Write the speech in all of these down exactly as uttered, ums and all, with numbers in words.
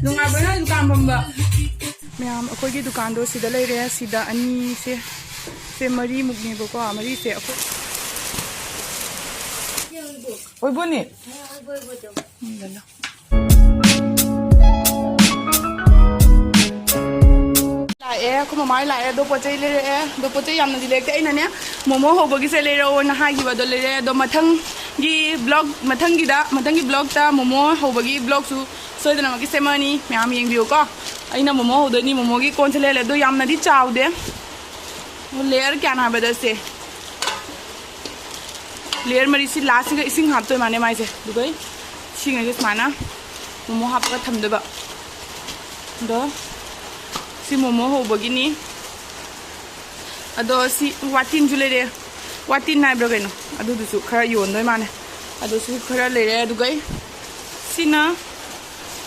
ꯅꯨꯡꯉꯥꯏꯕ꯭ꯔꯣ ꯅꯣꯏ ꯗꯨꯀꯥꯟ ꯐꯝꯕ? ꯃꯌꯥꯝ, ꯑꯩꯈꯣꯏꯒꯤ ꯗꯨꯀꯥꯟꯗꯣ ꯁꯤꯗ ꯂꯩꯔꯦ꯫ ꯁꯤꯗ ꯑꯅꯤꯁꯦ, ꯁꯦ ꯃꯔꯤꯃꯨꯛꯅꯦꯕꯀꯣ꯫ ꯃꯔꯤꯁꯦ ꯑꯩꯈꯣꯏ ꯑꯣꯏꯕꯣꯅꯤ꯫ ꯎꯝ, ꯂꯩ ꯂꯩ꯫ ꯂꯥꯛꯑꯦ, ꯑꯩꯈꯣꯏ ꯃꯃꯥ ꯍꯣꯏ ꯂꯥꯛꯑꯦ, ꯑꯗꯣ ꯄꯣꯠ ꯆꯩ ꯂꯩꯔꯛꯑꯦ꯫ ꯑꯗꯣ ꯄꯣꯠ ꯆꯩ ꯌꯥꯝꯅꯗꯤ ꯂꯩꯔꯛꯇꯦ꯫ ꯑꯩꯅꯅꯦ, ꯃꯣꯃꯣ ꯍꯧꯕꯒꯤꯁꯦ ꯂꯩꯔꯛꯑꯣꯅ ꯍꯥꯏꯈꯤꯕ, ꯑꯗꯣ ꯂꯩꯔꯛꯑꯦ꯫ ꯑꯗꯣ ꯃꯊꯪꯒꯤ ꯕ꯭ꯂꯣꯛ, ꯃꯊꯪꯒꯤꯗ, ꯃꯊꯪꯒꯤ ꯕ꯭ꯂꯣꯛꯇ ꯃꯣꯃꯣ ꯍꯧꯕꯒꯤ ꯕ꯭ꯂꯣꯛꯁꯨ ꯁꯣꯏꯗꯅꯃꯛꯀꯤ ꯁꯦꯝꯃꯛꯑꯅꯤ꯫ ꯃꯌꯥꯝ ꯌꯦꯡꯕꯤꯌꯨꯀꯣ꯫ ꯑꯩꯅ ꯃꯣꯃꯣ ꯍꯧꯗꯣꯏꯅꯤ꯫ ꯃꯣꯃꯣꯒꯤ ꯀꯣꯟꯁꯦ ꯂꯩꯔꯦ, ꯑꯗꯣ ꯌꯥꯝꯅꯗꯤ ꯆꯥꯎꯗꯦ꯫ ꯂꯦꯌꯔ ꯀꯌꯥꯅꯣ ꯍꯥꯏꯕꯗ ꯁꯦ, ꯂꯦꯌꯔ ꯃꯔꯤꯁꯤ ꯂꯥꯁꯁꯤꯒ ꯏꯁꯤꯡ ꯍꯥꯞꯇꯣꯏ ꯃꯥꯅꯦ ꯃꯥꯏꯁꯦ꯫ ꯑꯗꯨꯒ ꯁꯤꯉꯩꯁꯦ ꯁꯨꯃꯥꯏꯅ ꯃꯣꯃꯣ ꯍꯥꯞꯄꯒ ꯊꯝꯗꯣꯏꯕ꯫ ꯑꯗꯣ ꯁꯤ ꯃꯣꯃꯣ ꯍꯧꯕꯒꯤꯅꯤ꯫ ꯑꯗꯣ ꯁꯤ ꯋꯥꯇꯤꯟꯁꯨ ꯂꯩꯔꯦ, ꯋꯥꯇꯤꯟ ꯍꯥꯏꯕ꯭ꯔꯥ ꯀꯩꯅꯣ, ꯑꯗꯨꯗꯨꯁꯨ ꯈꯔ ꯌꯣꯟꯗꯣꯏ ꯃꯥꯅꯦ꯫ ꯑꯗꯨꯁꯨ ꯈꯔ ꯂꯩꯔꯦ꯫ ꯑꯗꯨꯒ ꯁꯤꯅ,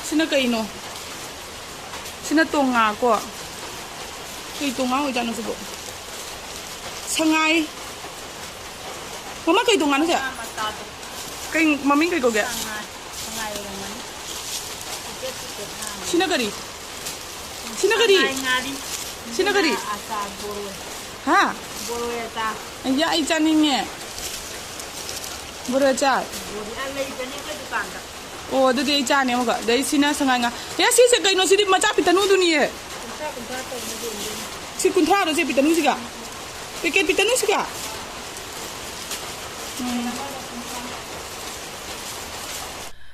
ꯁꯤꯅ ꯀꯩꯅꯣ? ꯁꯤꯅ ꯇꯣꯉꯥ ꯀꯣ꯫ ꯀꯩ ꯇꯣꯉꯥ ꯑꯣꯏꯖꯥꯠꯅꯣ ꯁꯤꯕꯣ? ꯁꯉꯥꯏ꯫ ꯃꯃꯥ, ꯀꯩ ꯇꯣꯉꯥꯅꯣ ꯁꯦ? ꯀꯩ ꯃꯃꯤꯡ ꯀꯩ ꯀꯧꯒꯦ? ꯁꯉꯥꯏ꯫ ꯁꯉꯥꯏ ꯑꯣꯏꯔꯝꯒꯅꯤ꯫ ꯁꯤꯅ ꯀꯔꯤ? ꯁꯤꯅ ꯀꯔꯤ? ꯁꯉꯥꯏ ꯉꯥꯔꯤ꯫ ꯁꯤꯅ ꯀꯔꯤ? ꯑꯆꯥꯔ ꯕꯣꯔꯣꯏ꯫ ꯍꯥ? ꯕꯣꯔꯣꯏ ꯑꯆꯥꯔ꯫ ꯑꯌꯥ, ꯑꯩ ꯆꯥꯅꯤꯡꯉꯦ꯫ ꯕꯣꯔꯣꯏ ꯑꯆꯥꯔ꯫ ꯕꯣꯔꯤ-, ꯑ, ꯂꯩꯕꯅꯦ ꯑꯩꯈꯣꯏ ꯗꯨꯀꯥꯟꯗ꯫ ꯑꯣ, ꯑꯗꯨꯗꯤ ꯑꯩ ꯆꯥꯅꯤ ꯑꯃꯨꯛꯀ꯫ ꯑꯗꯩ ꯁꯤꯅ ꯁꯉꯥꯏ ꯉꯥ꯫ ꯑꯦ, ꯁꯤꯁꯦ ꯀꯩꯅꯣ? ꯁꯤꯗꯤ ꯃꯆꯥ ꯄꯤꯇꯅꯨꯗꯨꯅꯤꯌꯦ꯫ ꯀꯨꯟꯊ꯭ꯔꯥ, ꯀꯨꯟꯊ꯭ꯔꯥ ꯇꯧꯔꯒ ꯌꯣꯟꯗꯣꯏꯅꯦ꯫ ꯁꯤ ꯀꯨꯟꯊ꯭ꯔꯥꯔꯣ ꯁꯤ ꯄꯤꯇꯅꯨꯁꯤꯒ? ꯄꯦꯀꯦꯠ ꯄꯤꯇꯅꯨꯁꯤꯒ? ꯎꯝ꯫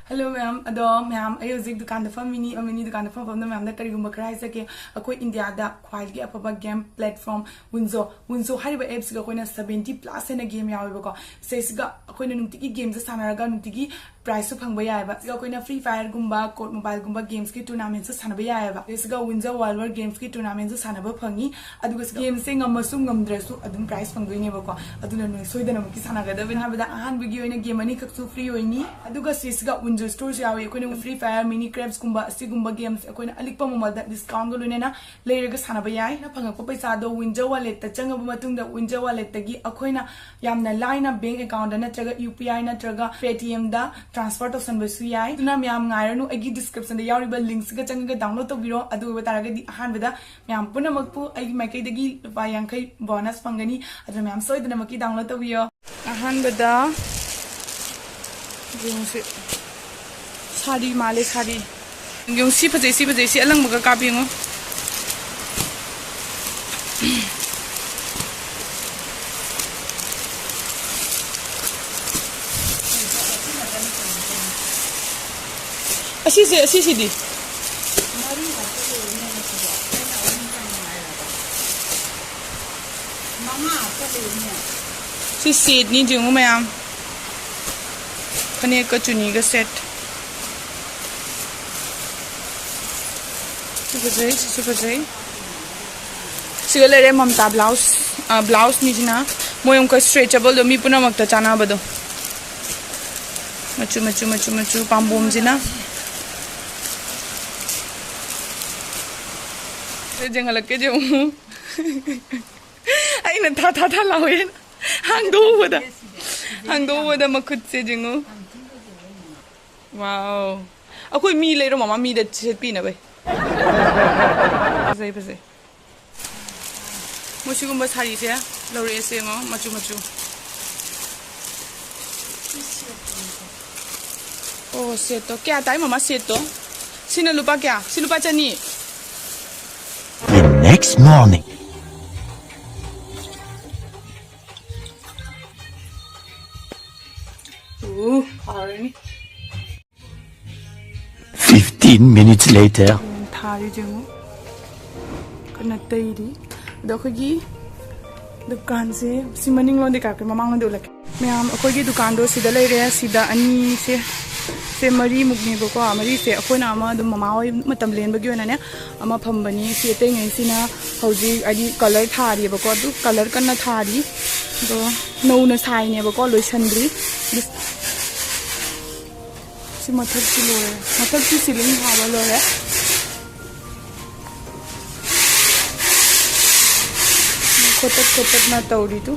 ꯍꯜꯂꯣ ꯃꯌꯥꯝ, ꯑꯗꯣ ꯃꯌꯥꯝ, ꯑꯩ ꯍꯧꯖꯤꯛ ꯗꯨꯀꯥꯟꯗ ꯐꯝꯃꯤꯅꯤ, ꯐꯝꯃꯤꯅꯤ, ꯗꯨꯀꯥꯟꯗ ꯐꯝ ꯐꯝꯅ ꯃꯌꯥꯝꯗ ꯀꯔꯤꯒꯨꯝꯕ ꯈꯔ ꯍꯥꯏꯖꯒꯦ꯫ ꯑꯩꯈꯣꯏ ꯏꯟꯗꯤꯌꯥꯗ ꯈ꯭ꯋꯥꯏꯗꯒꯤ ꯑꯐꯕ ꯒꯦꯝ ꯄ꯭ꯂꯦꯠꯐꯣꯝ ꯋꯤꯟꯖꯣ, ꯋꯤꯟꯖꯣ ꯍꯥꯏꯔꯤꯕ ꯑꯦꯞꯁꯤꯒ ꯑꯩꯈꯣꯏꯅ seventy plus ꯍꯦꯟꯅ ꯒꯦꯝ ꯌꯥꯎꯋꯦꯕꯀꯣ꯫ ꯁꯤꯁꯤꯒ ꯑꯩꯈꯣꯏꯅ ꯅꯨꯡꯇꯤꯒꯤ ꯒꯦꯝꯁꯦ ꯁꯥꯟꯅꯔꯒ ꯅꯨꯡꯇꯤꯒꯤ ꯄ꯭ꯔꯥꯏꯖꯁꯨ ꯐꯪꯕ ꯌꯥꯏꯑꯕ꯫ ꯑꯗꯨꯒ ꯑꯩꯈꯣꯏꯅ Free Fireꯒꯨꯝꯕ, COD Mobileꯒꯨꯝꯕ ꯒꯦꯝꯁꯀꯤ ꯇꯣꯔꯅꯥꯃꯦꯟꯁꯨ ꯁꯥꯟꯅꯕ ꯌꯥꯏꯑꯕ꯫ ꯑꯗꯨꯒ ꯋꯤꯟꯖꯣ ꯋꯥꯔꯜ ꯋꯥꯔ ꯒꯦꯝꯁꯀꯤ ꯇꯣꯔꯅꯥꯃꯦꯟꯁꯨ ꯁꯥꯟꯅꯕ ꯐꯪꯉꯤ꯫ ꯑꯗꯨꯒ ꯒꯦꯝꯁꯦ ꯉꯝꯃꯁꯨ ꯉꯝꯗ꯭ꯔꯁꯨ ꯑꯗꯨꯝ ꯄ꯭ꯔꯥꯏꯖ ꯐꯪꯗꯣꯏꯅꯦꯕꯀꯣ꯫ ꯑꯗꯨꯅ ꯅꯣꯏ ꯁꯣꯏꯗꯅꯃꯛꯀꯤ ꯁꯥꯟꯅꯒꯗꯕꯅꯤ꯫ ꯍꯥꯏꯕꯗ ꯑꯍꯥꯟꯕꯒꯤ ꯑꯣꯏꯅ ꯒꯦꯝ ꯑꯅꯤꯈꯛꯁꯨ ꯐ꯭ꯔꯤ ꯑꯣꯏꯅꯤ꯫ ꯑꯗꯨꯒ ꯁꯤꯁꯤꯒ ꯋꯤꯟꯖꯣ ꯁ꯭ꯇꯣꯔꯁꯨ ꯌꯥꯎꯋꯤ꯫ ꯑꯩꯈꯣꯏꯅ Free Fire, Mini Craps ꯀꯨꯝꯕ ꯑꯁꯤꯒꯨꯝꯕ ꯒꯦꯝꯁꯦ ꯑꯩꯈꯣꯏꯅ ꯑꯂꯤꯛꯄ ꯃꯃꯜꯗ ꯗꯤꯁꯀꯥꯎꯟꯒ ꯂꯣꯏꯅꯅ ꯂꯩꯔꯒ ꯁꯥꯟꯅꯕ ꯌꯥꯏ꯫ ꯐꯪꯉꯛꯄ ꯄꯩꯁꯥꯗꯣ ꯋꯤꯟꯖꯣ ꯋꯥꯂꯦꯠꯇ ꯆꯪꯉꯕ ꯃꯇꯨꯡꯗ ꯋꯤꯟꯖꯣ ꯋꯥꯂꯦꯠꯇꯒꯤ ꯑꯩꯈꯣꯏꯅ ꯌꯥꯝꯅ ꯂꯥꯏꯅ ꯕꯦꯡꯛ ꯑꯦꯀꯥꯎꯟꯗ ꯅꯠꯇ꯭ꯔꯒ ꯌꯨ ꯄꯤ ꯑꯥꯏ ꯅꯠꯇ꯭ꯔꯒ Paytmꯗ transfer ꯇꯧꯁꯟꯕꯁꯨ ꯌꯥꯏ꯫ ꯑꯗꯨꯅ ꯃꯌꯥꯝ ꯉꯥꯏꯔꯅꯨ, ꯑꯩꯒꯤ description ꯗ ꯌꯥꯎꯔꯤꯕ link ꯁꯤꯒ ꯆꯪꯉꯒ download ꯇꯧꯕꯤꯔꯣ꯫ ꯑꯗꯨ ꯑꯣꯏꯕ ꯇꯥꯔꯒꯗꯤ ꯑꯍꯥꯟꯕꯗ ꯃꯌꯥꯝ ꯄꯨꯝꯅꯃꯛꯄꯨ ꯑꯩꯒꯤ ꯃꯥꯏꯀꯩꯗꯒꯤ ꯂꯨꯄꯥ ꯌꯥꯡꯈꯩ bonus ꯐꯪꯒꯅꯤ꯫ ꯑꯗꯨꯅ ꯃꯌꯥꯝ ꯁꯣꯏꯗꯅꯃꯛꯀꯤ download ꯇꯧꯕꯤꯌꯣ꯫ ꯑꯍꯥꯟꯕꯗ ꯌꯦꯡꯁꯤ꯫ ꯁꯥꯔꯤ ꯃꯥꯜꯂꯦ, ꯁꯥꯔꯤ꯫ ꯌꯦꯡꯉꯨ, ꯁꯤ ꯐꯖꯩ, ꯁꯤ ꯐꯖꯩ, ꯁꯤ ꯑꯂꯪꯕꯒ ꯀꯥꯞꯄ ꯌꯦꯡꯉꯨ꯫ ꯑꯁꯤꯁꯦ, ꯑꯁꯤꯁꯤꯗꯤ? ꯁꯤ set ꯅꯤ, ꯌꯦꯡꯉꯨ ꯃꯌꯥꯝ꯫ ꯐꯅꯦꯛꯀ ꯆꯨꯅꯤꯒ set꯫ ꯁꯤ ꯐꯖꯩ, ꯁꯤꯁꯨ ꯐꯖꯩ꯫ ꯁꯤꯒ ꯂꯩꯔꯦ ꯃꯝꯇꯥ blouse꯫ ꯑ, blouse ꯅꯤꯁꯤꯅ ꯃꯣꯏ ꯑꯃꯨꯛꯀ stretchable ꯗꯣ ꯃꯤ ꯄꯨꯝꯅꯃꯛꯇ ꯆꯥꯟꯅꯕꯗꯣ꯫ ꯃꯆꯨ, ꯃꯆꯨ, ꯃꯆꯨ, ꯃꯆꯨ ꯄꯥꯝꯕꯣꯝꯁꯤꯅ꯫ ꯁꯤ ꯌꯦꯡꯍꯜꯂꯛꯀꯦ, ꯌꯦꯡꯉꯨ꯫ ꯑꯩꯅ ꯊꯥ ꯊꯥ ꯊꯥ ꯂꯥꯎꯋꯦꯅ ꯍꯥꯡꯗꯣꯛꯎꯕꯗ, ꯍꯥꯡꯗꯣꯛꯎꯕꯗ ꯃꯈꯨꯠꯁꯦ ꯌꯦꯡꯉꯨ꯫ Wow꯫ ꯑꯩꯈꯣꯏ ꯃꯤ ꯂꯩꯔꯣ ꯃꯃꯥ, ꯃꯤꯗ ꯁꯦꯠꯄꯤꯅꯕꯩ꯫ ꯐꯖꯩ, ꯐꯖꯩ꯫ ꯃꯣꯏ ꯁꯤꯒꯨꯝꯕ ꯁꯥꯔꯤꯁꯦ ꯂꯧꯔꯛꯑꯦꯁꯦ ꯌꯦꯡꯉꯣ, ꯃꯆꯨ ꯃꯆꯨ꯫ ꯑꯣ, set ꯇꯣ ꯀꯌꯥ ꯇꯥꯏ ꯃꯃꯥ, set ꯇꯣ? ꯁꯤꯅ ꯂꯨꯄꯥ ꯀꯌꯥ? ꯁꯤ ꯂꯨꯄꯥ ꯆꯅꯤ꯫ The next morning. ꯑꯣ, ꯐꯔꯅꯤ꯫ Fifteen minutes later. ꯊꯥꯔꯤ ꯌꯦꯡꯉꯨ꯫ ꯀꯟꯅ ꯇꯩꯔꯤ꯫ ꯑꯗꯣ ꯑꯩꯈꯣꯏꯒꯤ ꯗꯨꯀꯥꯟꯁꯦ ꯁꯤ ꯃꯅꯤꯡꯂꯣꯝꯗꯤ ꯀꯥꯞꯀꯦ, ꯃꯃꯥꯡꯂꯣꯝꯗꯤ ꯎꯠꯂꯛꯀꯦ꯫ ꯃꯌꯥꯝ, ꯑꯩꯈꯣꯏꯒꯤ ꯗꯨꯀꯥꯟꯗꯣ ꯁꯤꯗ ꯂꯩꯔꯦ꯫ ꯁꯤꯗ ꯑꯅꯤꯁꯦ, ꯁꯦ ꯃꯔꯤꯃꯨꯛꯅꯦꯕꯀꯣ꯫ ꯃꯔꯤꯁꯦ ꯑꯩꯈꯣꯏꯅ ꯑꯃ ꯑꯗꯨꯝ ꯃꯃꯥ ꯍꯣꯏ ꯃꯇꯝ ꯂꯦꯟꯕꯒꯤ ꯑꯣꯏꯅꯅꯦ ꯑꯃ ꯐꯝꯕꯅꯤ꯫ ꯁꯤ ꯑꯇꯩꯉꯩꯁꯤꯅ ꯍꯧꯖꯤꯛ ꯍꯥꯏꯗꯤ colour ꯊꯥꯔꯤꯕꯀꯣ꯫ ꯑꯗꯨ colour ꯀꯟꯅ ꯊꯥꯔꯤ꯫ ꯑꯗꯣ ꯅꯧꯅ ꯁꯥꯏꯅꯦꯕꯀꯣ, ꯂꯣꯏꯁꯟꯗ꯭ꯔꯤ꯫ ꯁꯤ ꯃꯊꯛꯁꯤ ꯂꯣꯏꯔꯦ꯫ ꯃꯊꯛꯁꯤ ceiling ꯊꯥꯕ ꯂꯣꯏꯔꯦ꯫ ꯈꯣꯠꯇꯠ ꯈꯣꯠꯇꯠꯅ ꯇꯧꯔꯤꯗꯨ꯫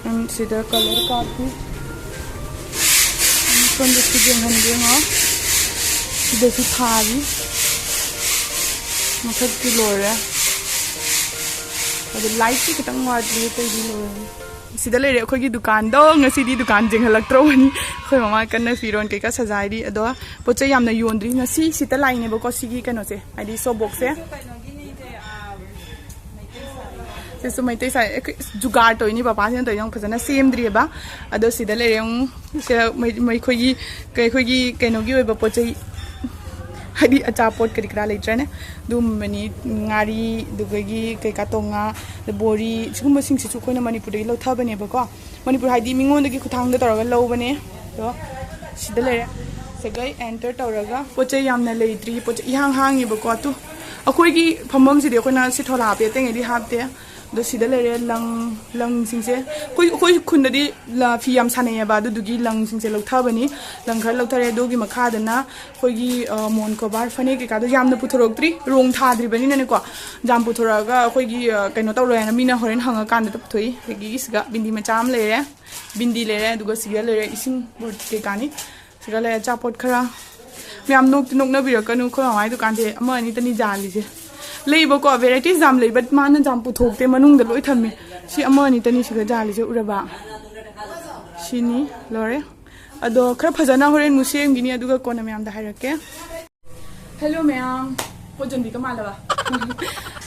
ꯎꯝ, ꯁꯤꯗ colour ꯀꯥꯞꯄꯤ꯫ ꯁꯣꯝꯗꯁꯨ ꯌꯦꯡꯍꯟꯒꯦ ꯉꯣ꯫ ꯁꯤꯗꯁꯨ ꯊꯥꯔꯤ꯫ ꯃꯊꯛꯇꯤ ꯂꯣꯏꯔꯦ꯫ ꯑꯗꯣ ꯂꯥꯏꯠꯇꯤ ꯈꯤꯇꯪ ꯋꯥꯠꯂꯤ, ꯑꯇꯩꯗꯤ ꯂꯣꯏꯔꯦ꯫ ꯁꯤꯗ ꯂꯩꯔꯦ ꯑꯩꯈꯣꯏꯒꯤ ꯗꯨꯀꯥꯟꯗꯣ꯫ ꯉꯁꯤꯗꯤ ꯗꯨꯀꯥꯟ ꯌꯦꯡꯍꯜꯂꯛꯇ꯭ꯔꯕꯅꯤ꯫ ꯑꯩꯈꯣꯏ ꯃꯃꯥ ꯀꯟꯅ ꯐꯤꯔꯣꯟ ꯀꯩꯀꯥ ꯁꯖꯥꯏꯔꯤ꯫ ꯑꯗꯣ ꯄꯣꯠ ꯆꯩ ꯌꯥꯝꯅ ꯌꯣꯟꯗ꯭ꯔꯤ꯫ ꯉꯁꯤ ꯁꯤꯠꯇ ꯂꯥꯛꯏꯅꯦꯕꯀꯣ, ꯁꯤꯒꯤ ꯀꯩꯅꯣꯁꯦ, ꯍꯥꯏꯗꯤ ꯁꯣꯞ ꯕꯣꯛꯁꯁꯦ꯫ ꯁꯤꯁꯨ ꯃꯩꯇꯩ ꯁꯥꯏ꯫ ꯑꯩꯈꯣꯏ ꯖꯨꯒꯥꯔ ꯇꯧꯔꯤꯅꯤ, ꯄꯄꯥꯁꯤꯅ ꯇꯧꯔꯤꯅꯤ, ꯑꯃꯨꯛ ꯐꯖꯅ ꯁꯦꯝꯗ꯭ꯔꯤꯑꯕ꯫ ꯑꯗꯣ ꯁꯤꯗ ꯂꯩꯔꯦ ꯑꯃꯨꯛ꯫ ꯁꯤꯗ ꯃꯩ-, ꯃꯩꯈꯣꯏꯒꯤ, ꯀꯩ-, ꯑꯩꯈꯣꯏꯒꯤ ꯀꯩꯅꯣꯒꯤ ꯑꯣꯏꯕ ꯄꯣꯠ ꯆꯩ, ꯍꯥꯏꯗꯤ ꯑꯆꯥꯄꯣꯠ ꯀꯔꯤ ꯀꯔꯥ ꯂꯩꯇ꯭ꯔꯅꯦ, ꯑꯗꯨꯒꯨꯝꯕꯅꯤ꯫ ꯉꯥꯔꯤ, ꯑꯗꯨꯗꯒꯤ ꯀꯩꯀꯥ, ꯇꯣꯉꯥ, ꯑꯗ ꯕꯣꯔꯤ, ꯁꯤꯒꯨꯝꯕꯁꯤꯡꯁꯤꯁꯨ ꯑꯩꯈꯣꯏꯅ ꯃꯅꯤꯄꯨꯔꯗꯒꯤ ꯂꯧꯊꯕꯅꯦꯕꯀꯣ꯫ ꯃꯅꯤꯄꯨꯔ ꯍꯥꯏꯗꯤ ꯃꯤꯉꯣꯟꯗꯒꯤ ꯈꯨꯠꯊꯥꯡꯗ ꯇꯧꯔꯒ ꯂꯧꯕꯅꯦ꯫ ꯑꯗꯣ ꯁꯤꯗ ꯂꯩꯔꯦ꯫ ꯁꯤꯒꯩ ꯑꯦꯟꯇꯔ ꯇꯧꯔꯒ ꯄꯣꯠ ꯆꯩ ꯌꯥꯝꯅ ꯂꯩꯇ꯭ꯔꯤ, ꯄꯣꯠ ꯆꯩ ꯏꯍꯥꯡ ꯍꯥꯡꯉꯤꯕꯀꯣ꯫ ꯑꯗꯨ ꯑꯩꯈꯣꯏꯒꯤ ꯐꯝꯐꯝꯁꯤꯗꯤ ꯑꯩꯈꯣꯏꯅ ꯁꯤꯊꯣꯂꯥ ꯍꯥꯞꯄꯦ, ꯑꯇꯩꯉꯩꯗꯤ ꯍꯥꯞꯇꯦ꯫ ꯑꯗꯣ ꯁꯤꯗ ꯂꯩꯔꯦ ꯂꯪ, ꯂꯪꯁꯤꯡꯁꯦ꯫ ꯑꯩꯈꯣꯏ, ꯑꯩꯈꯣꯏ ꯈꯨꯟꯗꯗꯤ ꯂ-, ꯐꯤ ꯌꯥꯝ ꯁꯥꯟꯅꯩꯌꯦꯕ, ꯑꯗꯨꯗꯨꯒꯤ ꯂꯪꯁꯤꯡꯁꯦ ꯂꯧꯊꯕꯅꯤ꯫ ꯂꯪ ꯈꯔ ꯂꯧꯊꯔꯦ꯫ ꯑꯗꯨꯒꯤ ꯃꯈꯥꯗꯅ ꯑꯩꯈꯣꯏꯒꯤ, ꯑ, ꯃꯣꯟ ꯀꯣꯕꯥꯔ, ꯐꯅꯦꯛ ꯀꯩꯀꯥꯗꯣ ꯌꯥꯝꯅ ꯄꯨꯊꯣꯔꯛꯇ꯭ꯔꯤ, ꯔꯣꯡ ꯊꯥꯗ꯭ꯔꯤꯕꯅꯤꯅꯅꯦꯀꯣ꯫ ꯌꯥꯝ ꯄꯨꯊꯣꯔꯛꯑꯒ ꯑꯩꯈꯣꯏꯒꯤ, ꯑ, ꯀꯩꯅꯣ ꯇꯧꯔꯣꯏ ꯍꯥꯏꯅ ꯃꯤꯅ ꯍꯣꯔꯦꯟ ꯍꯪꯉꯀꯥꯟꯗ ꯄꯨꯊꯣꯛꯏ꯫ ꯑꯗꯒꯤ ꯁꯤꯒ ꯕꯤꯟꯗꯤ ꯃꯆꯥ ꯑꯃ ꯂꯩꯔꯦ, ꯕꯤꯟꯗꯤ ꯂꯩꯔꯦ, ꯑꯗꯨꯒ ꯁꯤꯒ ꯂꯩꯔꯦ ꯏꯁꯤꯡ ꯕꯣꯇꯜ ꯀꯩꯀꯥꯅꯤ꯫ ꯁꯤꯒ ꯂꯩꯔꯦ ꯑꯆꯥꯄꯣꯠ ꯈꯔ꯫ ꯃꯌꯥꯝ ꯅꯣꯛꯇꯤ ꯅꯣꯛꯅꯕꯤꯔꯛꯀꯅꯨ, ꯑꯩꯈꯣꯏ ꯃꯃꯥꯒꯤ ꯗꯨꯀꯥꯟꯁꯦ ꯑꯃ ꯑꯅꯤꯇꯅꯤ ꯖꯥꯜꯂꯤꯁꯦ꯫ ꯂꯩꯕꯀꯣ, ꯚꯦꯔꯥꯏꯇꯤꯁ ꯌꯥꯝ ꯂꯩꯕ, ꯃꯥꯅ ꯌꯥꯝ ꯄꯨꯊꯣꯛꯇꯦ, ꯃꯅꯨꯡꯗ ꯂꯣꯏ ꯊꯝꯃꯦ꯫ ꯁꯤ ꯑꯃ ꯑꯅꯤꯇꯅꯤ ꯁꯤꯒ ꯖꯥꯜꯂꯤꯁꯦ, ꯎꯔꯕ? ꯁꯤꯅꯤ, ꯂꯣꯏꯔꯦ꯫ ꯑꯗꯣ ꯈꯔ ꯐꯖꯅ ꯍꯣꯔꯦꯟ ꯑꯃꯨꯛ ꯁꯦꯝꯈꯤꯅꯤ, ꯑꯗꯨꯒ ꯀꯣꯟꯅ ꯃꯌꯥꯝꯗ ꯍꯥꯏꯔꯛꯀꯦ꯫ ꯍꯦꯜꯂꯣ ꯃꯌꯥꯝ, ꯄꯣꯠ ꯌꯣꯟꯕꯤꯒ ꯃꯥꯜꯂꯕ?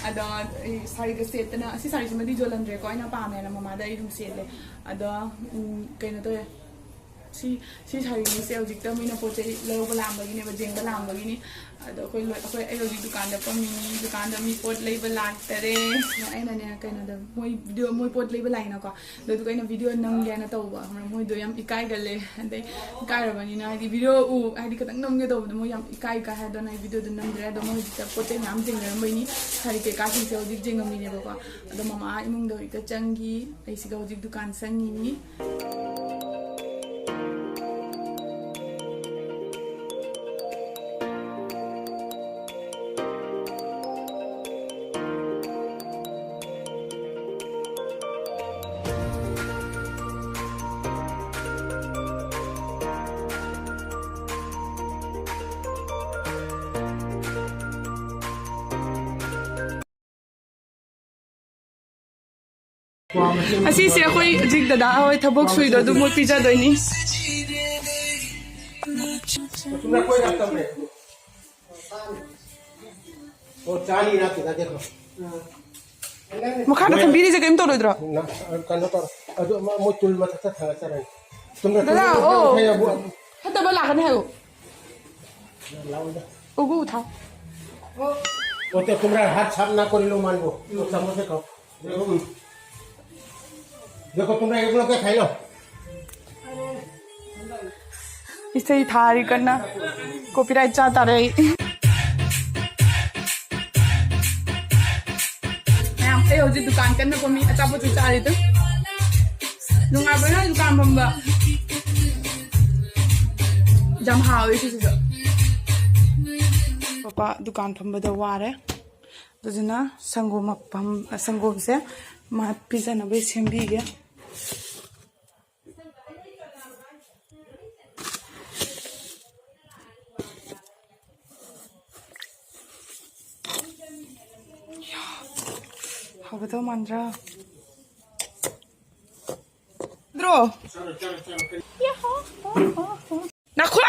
ꯑꯗꯣ ꯑꯩ ꯁꯥꯔꯤꯒ ꯁꯦꯠꯇꯅ, ꯑꯁꯤ ꯁꯥꯔꯤꯁꯤꯃꯗꯤ ꯌꯣꯜꯂꯝꯗ꯭ꯔꯦꯀꯣ, ꯑꯩꯅ ꯄꯥꯝꯃꯦꯅ ꯃꯃꯥꯗ ꯑꯩ ꯑꯗꯨꯝ ꯁꯦꯠꯂꯦ꯫ ꯑꯗꯣ, ꯎꯝ, ꯀꯩꯅꯣ ꯇꯧꯋꯦ, ꯁꯤ, ꯁꯤ ꯁꯥꯔꯤꯁꯦ ꯍꯧꯖꯤꯛꯇ ꯃꯤꯅ ꯄꯣꯠ ꯆꯩ ꯂꯧꯕ ꯂꯥꯛꯑꯝꯕꯒꯤꯅꯦꯕ, ꯌꯦꯡꯕ ꯂꯥꯛꯑꯝꯕꯒꯤꯅꯤ꯫ ꯑꯗꯣ ꯑꯩꯈꯣꯏ ꯂꯣꯏ-, ꯑꯩꯈꯣꯏ, ꯑꯩ ꯍꯧꯖꯤꯛ ꯗꯨꯀꯥꯟꯗ ꯐꯝꯃꯤꯅꯤ, ꯗꯨꯀꯥꯟꯗ ꯃꯤ ꯄꯣꯠ ꯂꯩꯕ ꯂꯥꯛꯇꯔꯦ꯫ ꯑꯩꯅꯅꯦ, ꯀꯩꯅꯣꯗ, ꯃꯣꯏ ꯚꯤꯗꯤꯑꯣ, ꯃꯣꯏ ꯄꯣꯠ ꯂꯩꯕ ꯂꯥꯛꯏꯅꯀꯣ, ꯑꯗꯨꯗꯨꯒ ꯑꯩꯅ ꯚꯤꯗꯤꯑꯣ ꯅꯝꯒꯦꯅ ꯇꯧꯕ, ꯈꯪꯕ꯭ꯔꯥ? ꯃꯣꯏꯗꯣ ꯌꯥꯝ ꯏꯀꯥꯏꯒꯜꯂꯦ꯫ ꯑꯗꯩ ꯏꯀꯥꯏꯔꯕꯅꯤꯅ, ꯍꯥꯏꯗꯤ, ꯚꯤꯗꯤꯑꯣ ꯎ-, ꯍꯥꯏꯗꯤ, ꯈꯤꯇꯪ ꯅꯝꯒꯦ ꯇꯧꯕꯗꯣ ꯃꯣꯏ ꯌꯥꯝ ꯏꯀꯥꯏ ꯏꯀꯥꯏ ꯍꯥꯏꯗꯅ ꯑꯩ ꯚꯤꯗꯤꯑꯣꯗꯣ ꯅꯝꯗ꯭ꯔꯦ꯫ ꯑꯗꯣ ꯃꯣꯏ ꯍꯧꯖꯤꯛꯇ ꯄꯣꯠ ꯆꯩ ꯃꯌꯥꯝ ꯌꯦꯡꯅꯔꯝꯕꯩꯅꯤ, ꯁꯥꯔꯤ ꯀꯩꯀꯥꯁꯤꯡꯁꯦ ꯍꯧꯖꯤꯛ ꯌꯦꯡꯉꯝꯃꯤꯅꯦꯕꯀꯣ꯫ ꯑꯗꯣ ꯃꯃꯥ ꯏꯃꯨꯡꯗ ꯍꯧꯖꯤꯛꯇ ꯆꯪꯈꯤ, ꯑꯩꯁꯤꯒ ꯍꯧꯖꯤꯛ ꯗꯨꯀꯥꯟ ꯆꯪꯉꯤꯅꯤ꯫ ꯑꯁꯤꯁꯦ ꯑꯩꯈꯣꯏ ꯍꯧꯖꯤꯛ ꯗꯗꯥ ꯍꯣꯏ ꯊꯕꯛ ꯁꯨꯏꯗꯣ ꯑꯗꯨ ꯃꯣꯏ ꯄꯤꯖꯗꯣꯏꯅꯤ꯫ ꯑꯣ, ꯆꯥꯅꯤ ꯅꯠꯇꯦꯗ, ꯗꯦꯈꯣ꯫ ꯃꯈꯥꯗ ꯊꯝꯕꯤꯔꯤꯁꯦ ꯀꯔꯤꯝ ꯇꯧꯔꯣꯏꯗ꯭ꯔꯣ? ꯅ-, ꯀꯩꯅꯣ ꯇꯧꯔꯣ꯫ ꯑꯗꯨ ꯃ-, ꯃꯣꯏ ꯇꯨꯜ ꯃꯊꯛꯇ ꯊꯥꯡꯒꯠꯆꯔꯅꯤ꯫ ꯆꯨꯝꯅ ꯗꯗꯥ, ꯆꯨꯝꯅ ꯑꯣ꯫ ꯊꯥꯡꯒꯠꯆꯔꯅꯤ꯫ ꯐꯠꯇꯕ ꯂꯥꯛꯀꯅꯤ ꯍꯥꯏꯌꯣ꯫ ꯂꯥꯎꯗ꯫ ꯎꯒꯨ ꯊꯥꯎ꯫ ꯑꯣ, ꯇꯦ ꯇꯨꯝꯔꯥ ꯍꯥꯠ ꯁꯥꯞ ꯅꯥ ꯀꯣꯔꯤ ꯂꯣ ꯃꯥꯟꯕꯣ꯫ ꯆꯥꯃꯁ ꯈꯥꯎ꯫ ꯎꯝ꯫ देखो, तुमरा एक लोग के खाई लो। ꯏꯁꯩ ꯊꯥꯔꯤ ꯀꯟꯅ꯫ ꯀꯣꯄꯤꯔꯥꯏꯠ ꯆꯥ ꯇꯥꯔꯦ ꯑꯩ꯫ ꯃꯌꯥꯝ, ꯑꯩ ꯍꯧꯖꯤꯛ ꯗꯨꯀꯥꯟ ꯀꯟꯅ ꯐꯝꯃꯤ, ꯑꯆꯥꯄꯣꯠꯁꯨ ꯆꯥꯔꯤꯗꯨ꯫ ꯅꯨꯡꯉꯥꯏꯕ꯭ꯔꯥ ꯅꯣꯏ ꯗꯨꯀꯥꯟ ꯐꯝꯕ? ꯌꯥꯝ ꯍꯥꯎꯋꯦ ꯁꯤꯁꯤꯁꯨ꯫ ꯄꯄꯥ ꯗꯨꯀꯥꯟ ꯐꯝꯕꯗ ꯋꯥꯔꯦ꯫ ꯑꯗꯨꯗꯨꯅ ꯁꯪꯒꯣꯝ ꯑꯐꯝ-, ꯁꯪꯒꯣꯝꯁꯦ ꯃꯥ ꯄꯤꯖꯅꯕ ꯁꯦꯝꯕꯤꯒꯦ꯫ ꯍꯥꯎꯒꯗꯧ ꯃꯥꯟꯗ꯭ꯔꯥ? ꯗ꯭ꯔꯣ? ꯅꯈꯣ!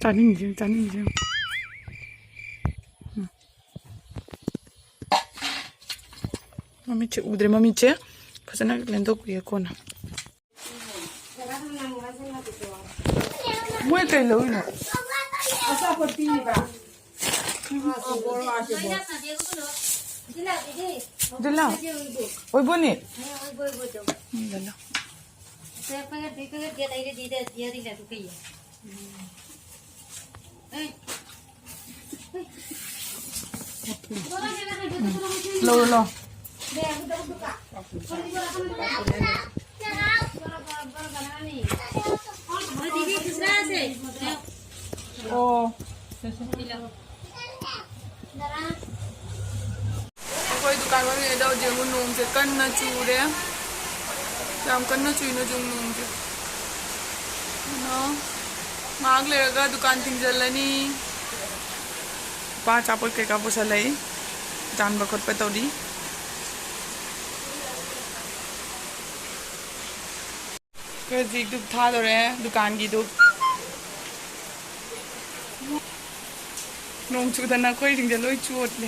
ꯆꯥꯅꯤꯡꯗꯦ, ꯆꯥꯅꯤꯡꯗꯦ꯫ ꯎꯝ꯫ ꯃꯃꯤꯠꯁꯦ ꯎꯗ꯭ꯔꯦ, ꯃꯃꯤꯠꯁꯦ ꯐꯖꯅ ꯂꯦꯟꯊꯣꯛꯄꯤꯒꯦ ꯀꯣꯟꯅ꯫ ꯃꯣꯏ ꯀꯩ ꯂꯧꯔꯤꯅꯣ? ꯑꯆꯥꯄꯣꯠ ꯄꯤꯔꯤꯕ? ꯑꯗꯨꯂ? ꯑꯣꯏꯕꯣꯅꯤ? ꯎꯝ, ꯂꯧ, ꯂꯧ꯫ लो, लो। ꯑꯣ꯫ ꯑꯩꯈꯣꯏ ꯗꯨꯀꯥꯟ ꯃꯃꯤꯡ ꯑꯗꯣ ꯍꯧꯖꯤꯛ ꯑꯃꯨꯛ ꯅꯣꯡꯁꯦ ꯀꯟꯅ ꯆꯨꯔꯦ꯫ ꯌꯥꯝ ꯀꯟꯅ ꯆꯨꯏ ꯅꯣꯡꯖꯨ ꯅꯣꯡꯁꯦ꯫ ꯑꯗꯣ ꯉꯥꯏꯍꯥꯛ ꯂꯩꯔꯒ ꯗꯨꯀꯥꯟ ꯊꯤꯡꯖꯤꯜꯂꯅꯤ꯫ ꯂꯨꯄꯥ ꯑꯆꯥꯄꯣꯠ ꯀꯩꯀꯥ ꯄꯨꯁꯜꯂꯛꯏ꯫ ꯆꯥꯟꯕ ꯈꯣꯠꯄ ꯇꯧꯔꯤ꯫ ꯑꯩꯈꯣꯏ ꯍꯧꯖꯤꯛ ꯙꯨꯞ ꯊꯥꯗꯣꯔꯦ, ꯗꯨꯀꯥꯟꯒꯤ ꯙꯨꯞ꯫ ꯅꯣꯡ ꯆꯨꯗꯅ ꯑꯩꯈꯣꯏꯁꯤꯡꯁꯦ ꯂꯣꯏ ꯆꯣꯠꯂꯦ꯫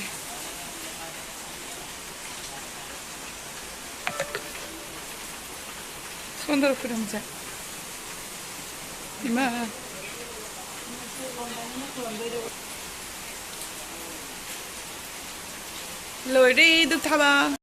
ꯁꯣꯟꯗꯔ ꯈꯨꯔꯨꯝꯁꯦ꯫ ꯏꯃꯥ꯫ ꯂꯣꯏꯔꯦ ꯙꯨꯞ ꯊꯥꯕ꯫